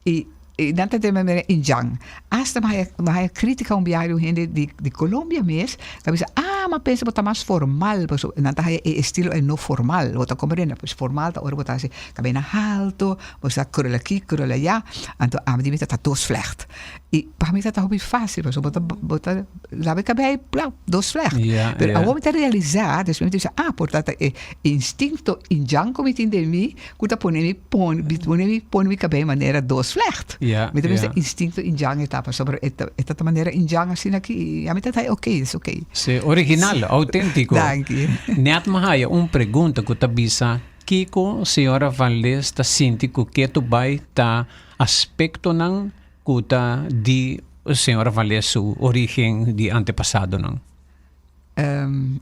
i i nan ta tene manera injan. Asta mi haya mi haya kritika un biaha di un hende di di Colombia mes, ta bisa, ah, mi a pensa bo ta mas formal, pasobra nan ta haya e estilo ei no formal, bo ta komprende? Pues formal ta ora bo ta hasi kabei-nan halto, bo sa krul aki, krul aya, anto ami di mi ta ta dos vlecht. I pa mi ta ta hopi fácil, pasobra bo ta bo ta laba e kabei, plau, dos vlecht. Ja, Pero ja. awor mi ta realisá, despues mi ta bisa, ah, por ta ta e instinto indjan ku mi tin den mi, ku ta pone mi pon pone mi pone mi kabei manera dos vlecht. Ja, Mi ta bisa ja. instinto indjan e ta, pasobra e ta e ta ta manera indjan asina aki, i ami ta ta oké, es oké. Sí, original, auténtiko. Danki. Nèt mi haya un pregunta ku ta bisa, Kiko señora Van Lees ta sinti ku ketu bai ta aspektonan Ku ta di señora Vales su origen di antepasadonan?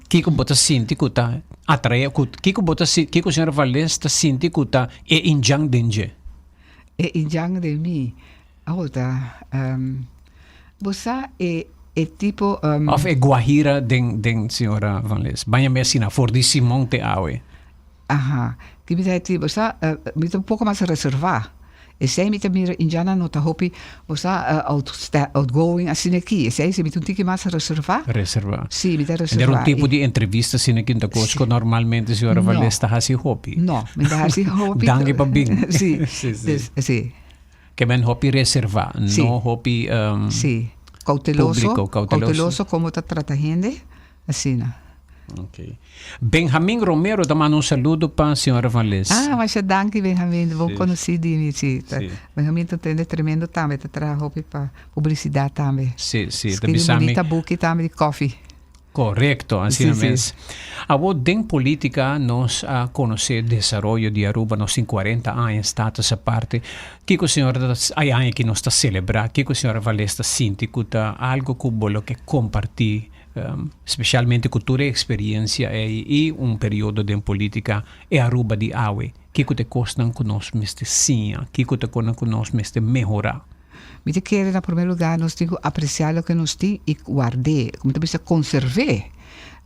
Kiko bo ta sinti ku ta atrae ku kiko bo ta kiko señora Vales ta sinti ku ta e indjan den dje? E indjan den mi? Awor ta bo sa e e tipo. Of e guajira den den señora Van Les? Baña mi asina for di Simon te awe. Aha, ki mi ta bo sa mi ta un poko mas reservá. Esei mi ta mira indianan no ta hopi, bo sa, outgoing asina aki. Esei si mi ta un tiki mas reservá. Reservá. Si, mi ta reservá. En der un tipo di entrevista asina ki no ta kos ku normalmente señora Valdez ta hasi hopi. No, mi ta hasi hopi. Danki pa bin. Si, si. Si. Ke men hopi reservá, no hopi Si, kouteloso. Públiko, kouteloso. Kouteloso komo ta trata hende, asina. Ok. Benjamin Romero ta manda un saludo pa señora Van Lis. Ah, masha danki Benjamin, bon konosí di mi, si. Benjamin ta un tende tremendo tambe, ta traha hopi pa publisidat tambe. Si, si, ta Skirbi bisa mi. bunita buki tambe di kofi. Korekto, asina Si, si. mes. Awor den politika nos a konosé desaroyo di Aruba, nos tin kuarenta aña status aparte. Kiko señora ta, ay aña ki nos ta selebrá, kiko señora Valdez ta sinti ku ta algo ku bo lo ke kompartí Specialmente cu tur e experiencia ey y un periodo den politica e Aruba di awe. Kico ta e cosnan cu nos mester siña? Kico ta e cosnan cu nos mester mehora? Mi ta kere na prome lugar nos tin cu aprecia loke nos tin y ward'e, como ta bisa conserv'e.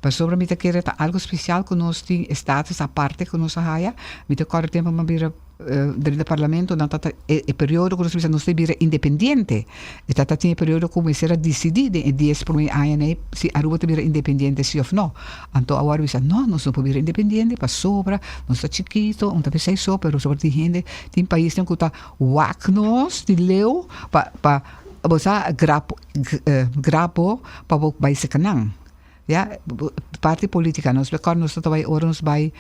Pasobra mi ta kere ta algo special cu nos tin, e status aparte cu nos a haya. Mi ta corda tempo mi a bira Drenta parlamento nan ta ta e periodo ku nos bisa nos ta bira independiente. E ta ta tin e periodo ku mester a disidí den e dies promé añanan ei si Aruba ta bira independiente si òf no. Anto awor bisa no, nos no por bira independiente pasobra nos ta chikito, un ta bisa esei so, pero sobra tin hende, tin paisnan ku ta wak nos di leu pa pa bo sa grap grap bo pa bo bai seka nan. Ya, parti politica nos bekor nos ta bai ora nos bai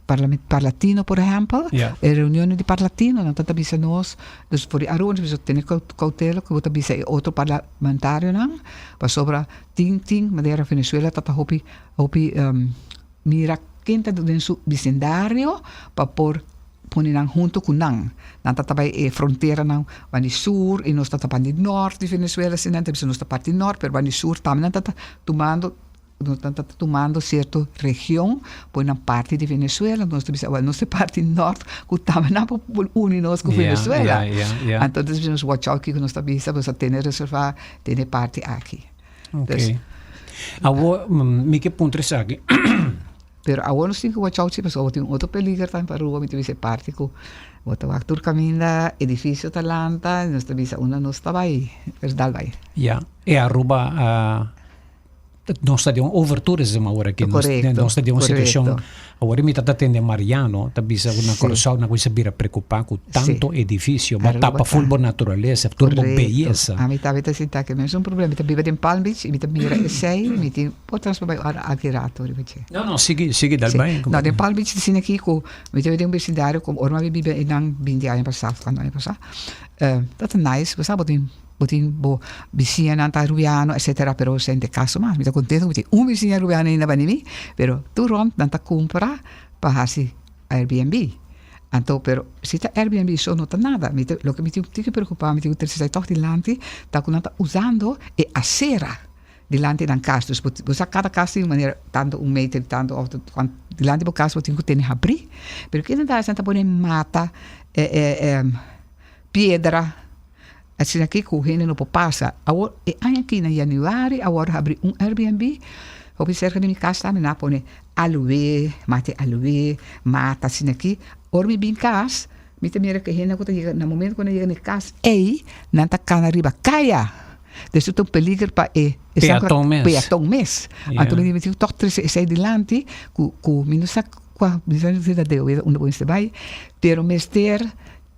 parlament parlatino por ehempel, e reunionan di parlatino nan ta bisa nos, dus for di Aruba nos bisa tene cautela ku bo ta bisa e otro parlamentarionan pasobra tin tin manera Venezuela ta ta hopi hopi mira ken ta den su bisindario pa por pone nan hunto ku nan. Nan ta ta bai e fronteranan ban di sur i nos ta ta ban di nort di Venezuela asina nan ta bisa nos ta parti nort pero ban di sur tambe nan ta ta tumando nan ta ta tumando sierto region pone nan parti di Venezuela nos ta bisa awel nos ta parti nort ku tambe nan por uni nos ku Venezuela. Anto nos watch out kiko nos ta bisa nos ta tene reserva den e parti aki. Ok. Awor mi ke puntra esaki. Pero awor nos tin ku watch out si pasobra bo tin otro peliger tambe pa Aruba mi ta bisa e parti ku bo ta wak tur kaminda edifisio ta lanta nos ta bisa unda nos ta bai pero dal bai. Ya e Aruba a nos ta den un overtourism awor aki nos Korekto nos ta den un korekto. situashon awor mi ta ta tende Mariano ta bisa ku na Si. Kòrsou nan kuminsa bira preokupá ku Si. tanto edifisio bo Aruba tapa ta ful bo naturalesa tur bo korekto beyesa. ami tambe ta sinta aki mesun problema mi ta biba den Palm Beach i mi ta mira esei mi tin Por trans pa bai ora aki rato riba dje. No, no, sigui, sigui dal Sí. bai. No, den Palm Beach ta asina aki ku mi ta den un besindario ku ora mi a biba einan binti aña pasá of kuantu aña pasá, ta ta nice, bo sa bo tin bo tin bo bisiñanan ta rubiano etcetera, pero esei no ta e kaso mas. Mi ta kontento ku mi tin un bisiña rubiano ainda banda mi, pero tur rònt nan ta kumpra pa hasi Airbnb. Anto, pero si ta Airbnb so no ta nada. Mi ta loke mi tin ku preokupá, mi tin ku trese esei tòg dilanti, ta ku nan ta usando e asera. Dilanti nan kas, dus bo bo sa kada kas tin un manera tantu un meter tantu of kuant dilanti bo kas bo tin ku tene habrí, pero kinan ta hasi nan ta pone mata piedra asina aki ku hende no por pasa. Awor e aña aki na januari a wòrdu habrí un Airbnb hopi serka di mi kas tambe nan a pone aloe, mata aloe, mata asina aki, ora mi bin kas mi ta mira ku e hende ku ta yega na momento ku nan yega na e kas ei nan ta kana riba kaya. Dus ta un peliger pa e Peaton mes. Peaton mes. Ja. Anto mi tin toch trese esei dilanti ku ku mi no sa kua mi sa si ta deo unda bo mester bai pero mester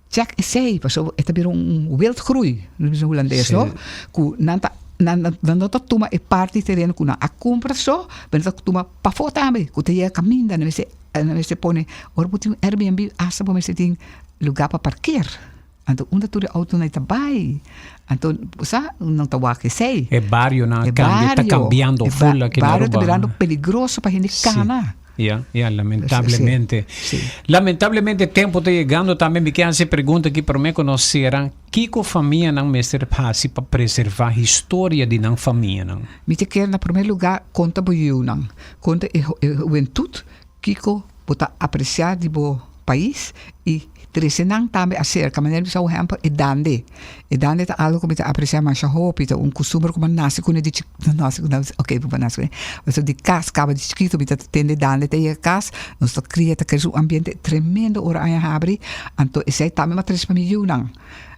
check esei pasobra e ta bira un wildgroei nos bisa hulandes Sí. no ku nan ta nan nan no ta tuma e parti tereno ku nan a kumpra so pero nan ta tuma pafó tambe ku ta yega kaminda nan mester nan mester pone ora bo tin un Airbnb asta bo mester tin luga pa parker. Anto unda tur e autonan ta bai? Anto bo sa nan ta wak esei. E barionan a E cambia, ta bario, cambiando e full aki na bario ta Aruba. birando peligroso pa hende Sí. cana. Ja, ja, lamentablemente. Sí. Lamentablemente tempo ta yegando tambe. Mi ke hasi e pregunta aki prome ku nos sera. Kiko famianan mester hasi pa preserva historia di nan famianan? Mi ta kere na prome lugar konta bo yiunan, konta e e hubentud kiko bo ta aprecia di bo. pais i trese nan tambe aserka. Manera mi sa un ehèmpel, e dande. E dande ta algu ku mi ta apresiá masha hopi, ta un kustumber ku mi a nase kuné di chik, no nase kuné, oke mi a nase kuné, pasobra di kas kaba di chikitu mi ta tende dande ta yega kas, nos ta kria ta krese un ambiente tremendo ora aña habri, anto esei tambe mi a trese pa mi yunan.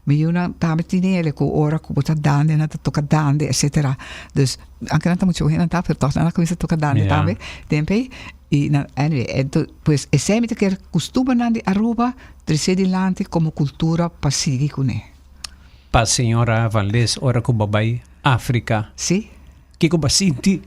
Mi yunan tambe tin ele ku ora ku bo ta dande nan ta toka dande etcetera. Dus anke nan ta muchu hopi nan ta pero tòg nan a kuminsá toka dande tambe tempu ei. I nan anyway ento pues esei mi ta kere kustumbernan di Aruba trese dilanti komo kultura pa sigui kuné. Pa señora Valdez ora ku bo bai Afrika. Si. Kiko bo a sinti,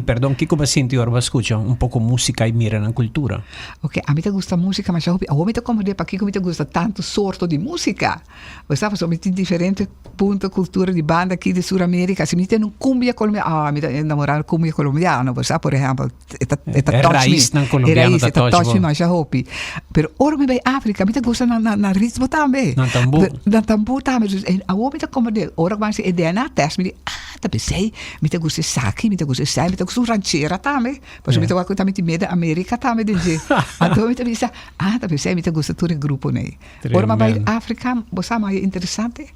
perdon, kiko bo a sinti ora bo a skucha un poko músika i mira nan kultura? Ok, ami ta gusta músika masha hopi. Awor mi ta komprendé pakiko mi ta gusta tantu sorto di músika. Bo sa, pasobra mi tin diferente punto, kultura di banda aki di Sur Amerika. Si mi tende un kumbia kolombiano, ah, mi ta enamorá di kumbia kolombiano, bo sa, por ehèmpel, e ta, e ta E touch mi. raisnan kolombiano E ta rais, e ta touch touch bo. mi masha hopi. Pero ora mi bai Afrika, mi ta gusta nan, nan, nan ritmo tambe. Nan tambú. Pero, nan tambú tambe. Dus, en awor mi ta komprendé, ora ku mi a hasi e DNA test, mi di, ah, ta p'esei mi ta gusta esaki, mi ta gusta esei, mi ta gusta un ranchera tambe. Pasobra mi ta wak ku tambe tin medio Amerika tambe den dje. Anto mi ta bisa, ah, ta p'esei mi ta gusta tur e gruponan ei. Ora mi a bai Afrika, bo sa mas interesante,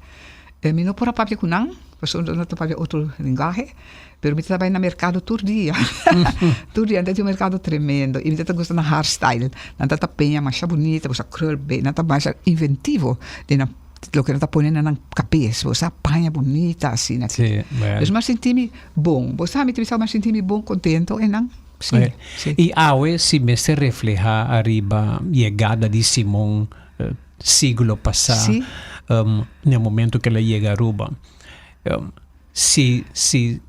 mi no por a papia ku nan, pasobra nan ta papia otro lenguahe, pero mi ta bai na merkado tur dia, tur dia, nan ta tin un merkado tremendo, i mi ta gusta nan hairstyle, nan ta ta peña masha bunita, bo sa krul be, nan ta masha inventivo den nan loke nan ta pone na nan kabes, bo sa paña bunita asina. Dus mi a sinti mi bon, bo sa mi ta bisa mi a sinti mi bon kontento e nan. Sí, sí. I awe si mester reflehá ariba yegada di Simon siglo pasá, Sí. na e momento ku el a yega Aruba. Si si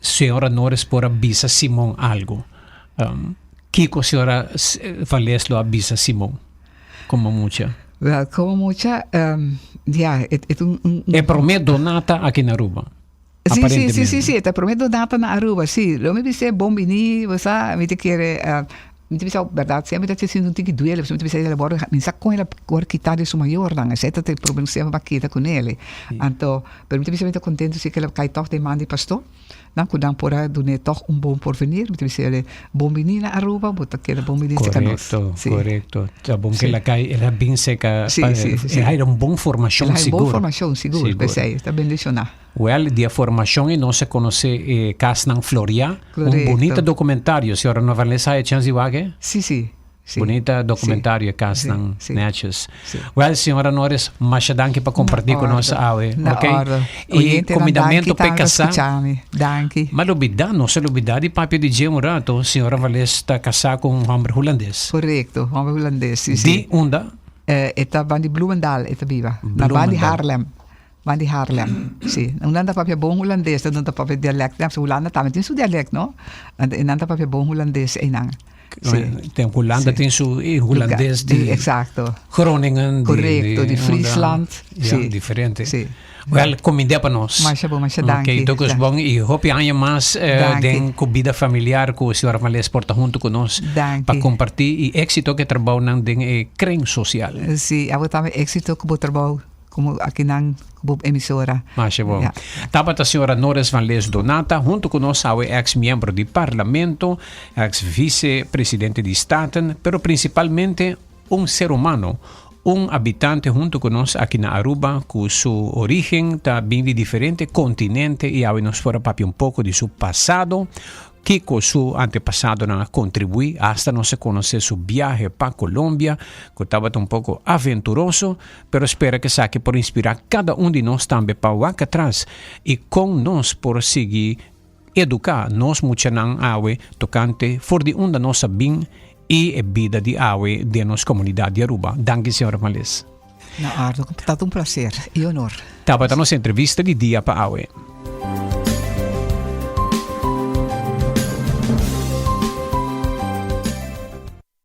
señora Norris por a bisa Simon algu, kiko señora Vales lo a bisa Simon komo mucha? Wèl, komo mucha, ya, e ta un. E promé donata aki na Aruba. Sí, sí, sí, sí, sí, ta promé donata na Aruba, sí. Lo mi bis'é bon biní, bo sa, mi ta kere, mi ta bisa bèrdat, semper mi ta sinti un tiki duele, pasobra mi ta bisa el a wòrdu, mi sa kon el a wòrdu kitá di su mayornan, esei ta e problema semper bo a kita kuné. Anto, pero mi ta bisa mi ta kontentu si ku el a kai tòg den man di pastor. Nan ku nan por a dun'é tòg un bon porvenir. Mi ta bisa el, bon biní na Aruba, bo ta keda bon biní serka nos. Korekto, Sí. korekto. Ta bon ke Sí. el a kai, el a bin serka, Sí, pa, sí, sí. el a haña un bon formashon El a haña un bon sigur. formashon, sigur. Sigur. P'esei, ta bendishoná. Wèl, di e formashon ei nos a konosé e kasnan Floriá. Un Korekto. bunita dokumentario. Señora Novarles a haña chèns di wak e? Sí, sí. Sí. Bunita Sí. documentario casnan Sí, sí. netjes. Sí. Wel, señora Norris, masha danki pa comparti Na cu nos orde. awe. Na Ok? orde. Y Oyentenan, comidamento danki pe tambe pa casá. scucha mi. Danki. Ma lubida, no se lubida di papia di dje un rato, señora Vales ta casá cu un homber hulandes. Correcto, homber hulandes, sí, sí. Di unda? Eh, e ta ban di Bloemendaal, e ta biba. Na ban di Bloemendaal. Haarlem. Ban di Haarlem, sí. Nan ta papia bon hulandes, nan ta papia dialect. Hulanda tambe tin su dialect, no? Nan ta papia bon hulandes einan. Sí. Ten Hulanda tin su eh, hulandes di Exacto. Groningen, Correcto, di Friesland. Ja, Sí. diferente. Sí. Wel, comida pa nos. Masha bon, masha danki. Ok, tokus bon y hopi aña mas eh, Danki. den ku vida familiar ku señora Van Les porta hunto ku nos Danki. pa comparti y éxito ke trabounan den e kring social. Sí, abo tambe éxito ku bo trabou. Como akinan bo emisora. Masha bon. Ja. Tabata señora Norris van Lees Donata hunto cu nos awe ex miembro di Parlamento, ex vice presidente di Staten, pero principalmente un ser humano, un habitante hunto cu nos aki na Aruba cu su origen ta bin di diferente continente y awe nos por a papia un poco di su pasado, Kiko su antepasadonan a kontribuí? Asta nos a konosé su biahe pa Colombia, ku tabata un poko aventuroso, pero spera ku esaki por inspirá kada un di nos tambe pa wak atras i kon nos por sigui eduká nos muchanan awe tokante for di unda nos a bin i e bida di awe den nos komunidat di Aruba. Danki, señora Van Lis. Na Ardo, ta un placer i honor. Tabata nos entrevista di dia pa awe.